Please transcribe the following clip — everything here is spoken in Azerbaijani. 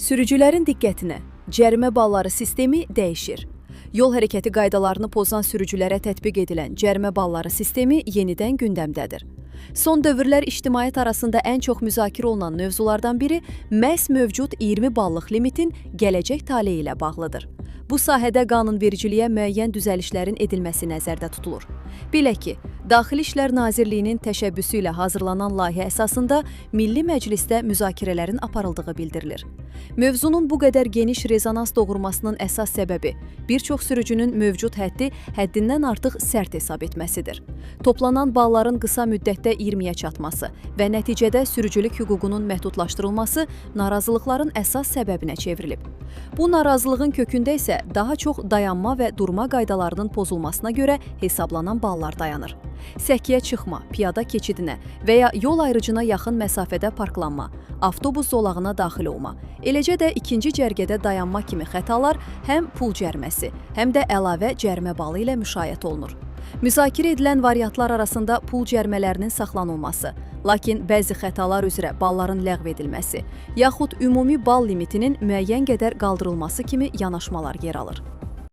Sürücülərin diqqətinə, cərimə balları sistemi dəyişir. Yol hərəkəti qaydalarını pozan sürücülərə tətbiq edilən cərimə balları sistemi yenidən gündəmdədir. Son dövrlər ictimaiyyət arasında ən çox müzakirə olunan mövzulardan biri məhz mövcud 20 ballıq limitin gələcək taleyi ilə bağlıdır. Bu sahədə qanunvericiliyə müəyyən düzəlişlərin edilməsi nəzərdə tutulur. Belə ki, Daxili İşlər Nazirliyinin təşəbbüsü ilə hazırlanan layihə əsasında Milli Məclisdə müzakirələrin aparıldığı bildirilir. Mövzunun bu qədər geniş rezonans doğurmasının əsas səbəbi bir çox sürücünün mövcud həddi həddindən artıq sərt hesab etməsidir. Toplanan balların qısa müddətdə 20-yə çatması və nəticədə sürücülük hüququnun məhdudlaşdırılması narazılıqların əsas səbəbinə çevrilib. Bu narazılığın kökündə isə daha çox dayanma və durma qaydalarının pozulmasına görə hesablanan ballar dayanır. Səkiyə çıxma, piyada keçidinə və ya yol ayrıcına yaxın məsafədə parklanma, avtobus zolağına daxil olma, eləcə də ikinci cərgədə dayanma kimi xətalar həm pul cəriməsi, həm də əlavə cərimə balı ilə müşayiət olunur. Müzakirə edilən variantlar arasında pul cərimələrinin saxlanılması, lakin bəzi xətalar üzrə balların ləğv edilməsi, yaxud ümumi bal limitinin müəyyən qədər qaldırılması kimi yanaşmalar yer alır.